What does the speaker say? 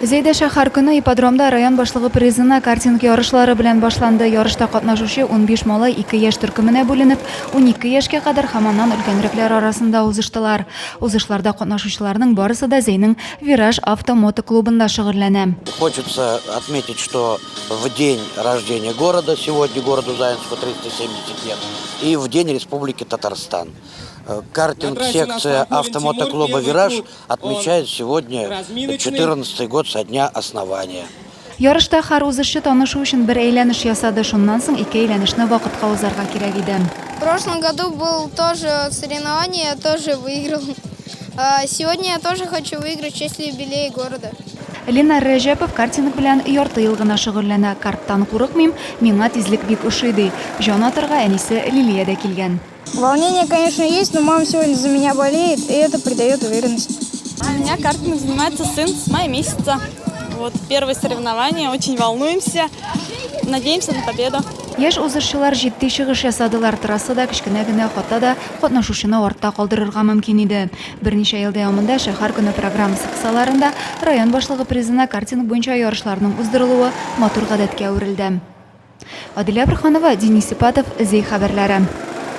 Зәйдә шәһәр көне ипподромда район башлыгы призына картинг ярышлары белән башланды. Ярышта катнашучы 15 малай ике яшь төркеменә бүленеп, 12 яшькә кадәр һәм аннан өлкәнрәкләр арасында узыштылар. Узышларда катнашучыларның барысы да Зәйнең Вираж авто-мото клубында шөгыльләнә. Хочется отметить, что в день рождения города, сегодня городу Заинску 370 лет, и в день Республики Татарстан. Картинг-секция автомотоклуба «Вираж» отмечает сегодня 14 год со дня основания. Ярышта һәр узышчы танышу өчен бер әйләнеш ясады, шуннан соң ике әйләнешне вакытка узарга кирәк иде. В прошлом году был тоже соревнование, я тоже выиграл. Сегодня я тоже хочу выиграть в честь юбилея города. Ленар Рәҗәпов картинг белән ярты ел гына шөгыльләнә. Карттан курыкмыйм, миңа тизлек бик ошый, ди. Җан атырга әнисе Лилия дә килгән. Волнение, конечно, есть, но мама сегодня за меня болеет, и это придает уверенность. У меня картингом занимается сын с мая месяца. Вот первое соревнование, очень волнуемся, надеемся на победу. Яшь узышчылар җитди чыгыш ясадылар. Трассада кечкенә генә хата да катнашучыны артта калдырырга мөмкин иде. Берничә ел дәвамында Шәһәр көне программасы кысаларында район башлыгы призына картинг буенча ярышларның уздырылуы матур гадәткә әверелде. Адилә Борһанова, Денис Ипатов, Зәй хәбәрләре.